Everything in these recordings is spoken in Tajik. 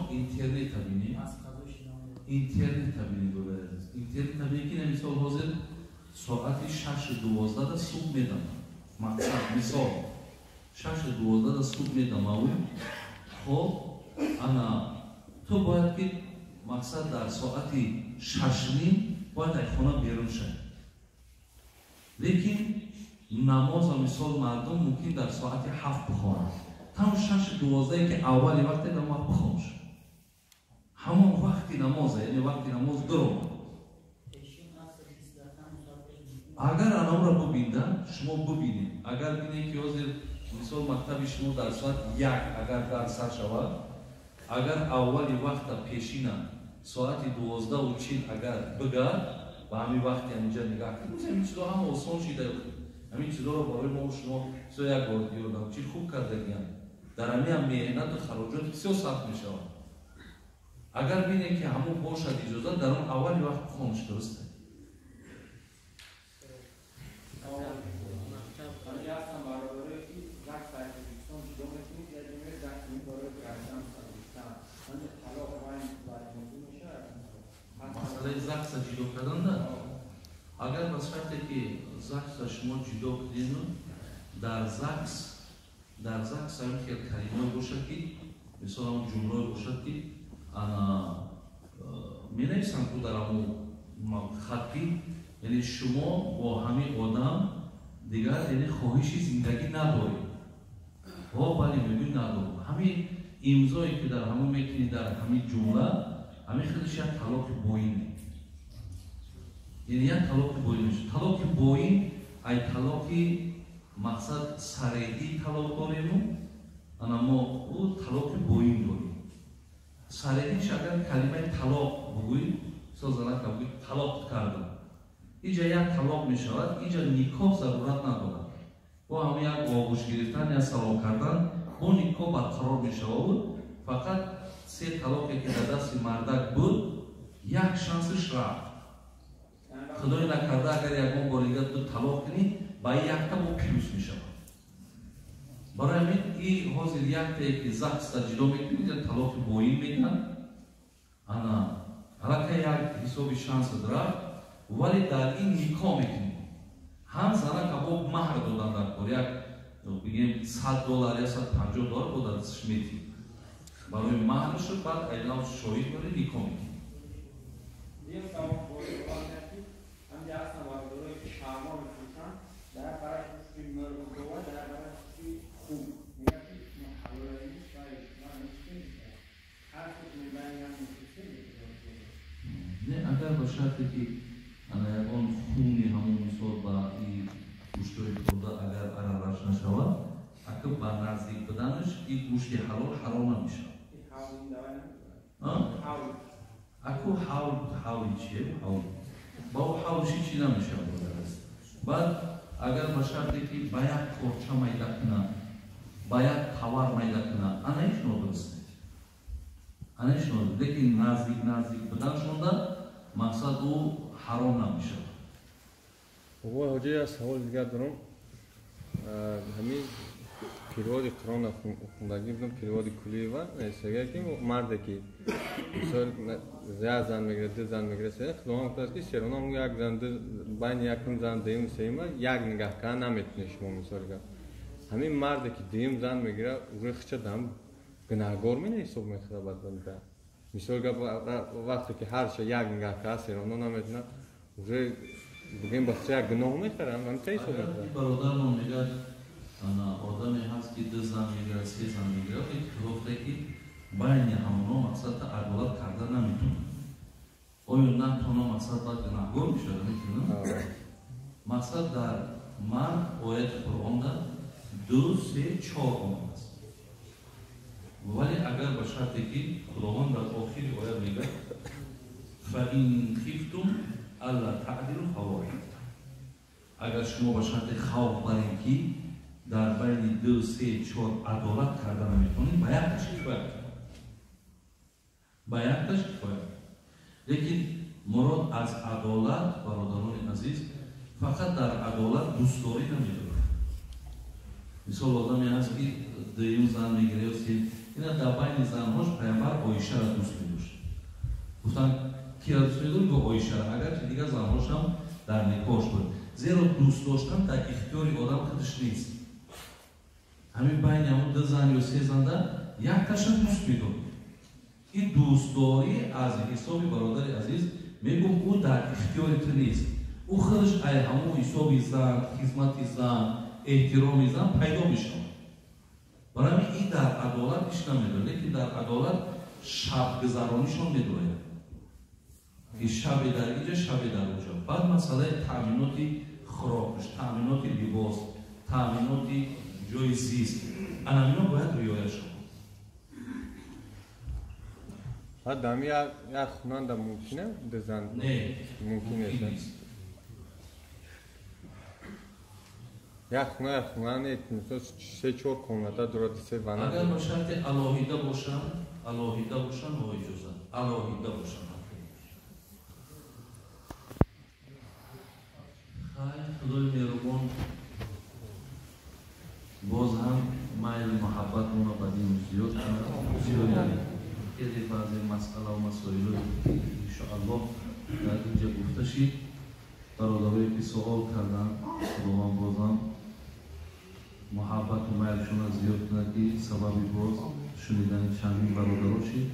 Шумо интернета бинед, интернета бинед, бародари азиз, интернета бинед, ки на мисол ҳозир соати 6:12 субҳ медамад. Мақсад мисол 6:12 субҳ медамаву хоб ана ту бояд ки мақсад дар соати 6:30 бояд аз хона берун шавӣ. Лекин намоза мисол мардум мумкин дар соати 7 бихонад. Там 6:12 ки аввали вақте дар вақт бихонш. Ҳамон вақти намоза, яъне вақти намоз дуромад. Агар анамро бубинда, шумо бубинед. Агар бинед ки ҳозир мисол мактаби шумо дар соат 1 агар дар сар шавад, агар аввали вақта пешина соати 12:40 агар бигар, ба ҳамин вақти ҳаминҷа нигаҳ кунед. Ҳамин чизо ҳама осон шида. Ҳамин чизоро барои мо шумо бисёр як ёрдамчи хуб кардагиям. Дар ҳамин ҳам меҳнату хароҷот бисёр сарф мешавад. Агар бинед ки ҳамон бошад иҷозат, дар он аввали вақт бихониш, дуруст? Масъалаи ЗАГСа ҷудо карданда, агар ба шарте ки ЗАГСа шумо ҷудо кунеду дар ЗАГС ҳамин хел калимаҳое бошад ки мисол ҳамон ҷумлаҳое бошад ки ана менависанд ку дар ҳамон хатти, яъне шумо бо ҳамин одам дигар яъне хоҳиши зиндагӣ надоред. Ҳо бале мегӯй надорам. Ҳамин имзое ки дар ҳамон мекунӣ дар ҳамин ҷумла, ҳамин худаш як талоқи боин. Яъне як талоқи боин мешавад. Талоқи боин ай талоқи мақсад сареҳӣ талоқ дорему, ана мо ӯ талоқи боин дорем. Сареҳиш агар калимаи талоқ бугӯй, мисол занака бугӯй талоқ кардам, иҷа як талоқ мешавад, иҷа никоҳ зарурат надорад. Бо ҳамин як оғӯш гирифтан, як салом кардан, бо никоҳ барқарор мешавад. Фақат се талоқе ки дар дасти мардак буд, як шансиш рафт. Худои накарда агар ягон бор дигар ду талоқ кунӣ, ба якта бо плюс мешавад. Барои ҳамин и ҳозир яктае ки ЗАГСа ҷудо мекунӣ, талоқи боин мегӯянд. Ана аллакай як ҳисоби шансат рафт, вале дар ин никоҳ мекунӣ. Ҳам занака бо маҳр додан дар кор, як бигем $100 ё $150 бо дар дасташ метиҳӣ. Барои маҳр шуд, баъд айнав шоҳид дорӣ никоҳ мекунӣ. Не, агар ба шарте ки ана ягон хуни ҳамон мисол ба и гӯштҳои хӯрда агар аралаш нашавад, ака ба наздик буданаш и гӯшти ҳалол ҳаром намешавад. Аку ҳавл ҳавли чие? Ҳавл ба ӯ ҳавлши чӣ намешавад. Баъд агар ба шарте ки ба як корча майда кунад, ба як тавар майда кунад, ана иш нодуруст. Ана иш нодуруст. Лекин наздик наздик буданшонда мақсад ӯ ҳаром намешавад. Бобои ҳоҷа, як савол дигар дорам. Ҳамин переводи Қуръонро хондагӣ будам, переводи Кулиева, нависага ки марде ки мисол як зан мегирад, ду зан мегирад, Худованд гуфтааст ки серона як зан, байни якум зан, дуюм, сеюма як нигаҳ кардан наметунед шумо мисол гап. Ҳамин марде ки дуюм зан мегирад, уже хича дам гунаҳгор менаҳисоб мехӯрад бадбанда. Мисол гап вақте ки ҳарча як нигаҳ кард, серона наметунад, уже бигем ба хича як гуноҳ мехӯрад, ҳамин та ҳисоб мехӯрад. Бародармон мегӯяд ана одаме ҳаст ки ду зан мегирад, се зан мегирад, гуфта ки байни ҳамоно мақсадта адолат карда наметавонад. Оё натавона мақсад баъд гунаҳгор мешавад? Метавонад? Мақсад дар мард ояти Қуръонда 2, 3, 4 омадааст. Вале агар ба шарте ки Худованд дар охири оят мегӯяд фаин хифтум алла таъдилу фавоҳид, агар шумо ба шарти хавф барем ки дар байни 2, 3, 4 адолат карда наметавонед, ба якташ кифоят, ба якташ кифоят. Лекин мурод аз адолат, бародарони азиз, фақат дар адолат дӯстдорӣ намедорад. Мисол одаме ҳаст ки дуюм зан мегирад ё се, ина Мегӯянд, дар байни занҳош Пайғамбар Оишаро дӯст медошт. Гуфтанд, киро дӯст медорӣ? Гуфт, Оишаро. Агарчи дигар занҳошам дар никоҳш буд. Зеро дӯст доштан дар ихтиёри одам худаш нест. Ҳамин байни ҳамун ду зан ё се занда якташа дӯст медорӣ. Ин дӯстдорӣ аз ҳисоби бародари азиз мегӯм, ӯ дар ихтиёри ту нест. Ӯ худаш ай ҳамун ҳисоби зан, хизмати зан, эҳтироми зан пайдо мешавад. Барои ҳамин ин дар адолат иш намедорад, лекин дар адолат шабгузаронишон медояд. Ки шабе дар инҷа, шабе дар онҷо. Баъд масъалаи таъминоти хӯрокаш, таъминоти либос, таъминоти ҷои зист, ана ҳамино бояд риоя шавад. Баъд дар ҳамин як хонанда мумкин ду зан? Не, мумкин нест. Як хона, як хона не, мисол се-чор комната дорад, се ванна. Агар ба шарти алоҳида бошанд, алоҳида бошанд, бо иҷозат. Алоҳида бошанд. Хайр, Худои меҳрубон боз ҳам майли муҳаббатмонро ба дин зиёд кунад. Зиёд хеле баъзе масъалаву масоило иншоаллоҳ дар инҷа гуфта шид. Бародарое ки суол карданд, Худованд бозам муҳаббату майлшонро зиёд кунад, ки сабаби боз шунидани чандин бародаро шид.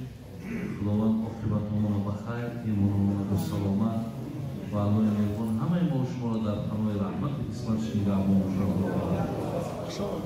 Худованд оқибатмонро ба хайр, имонмонро ба саломат ва Аллоҳи меҳрубон ҳамаи мо шуморо дар паноҳи раҳмату исматаш нигаҳбон бошад.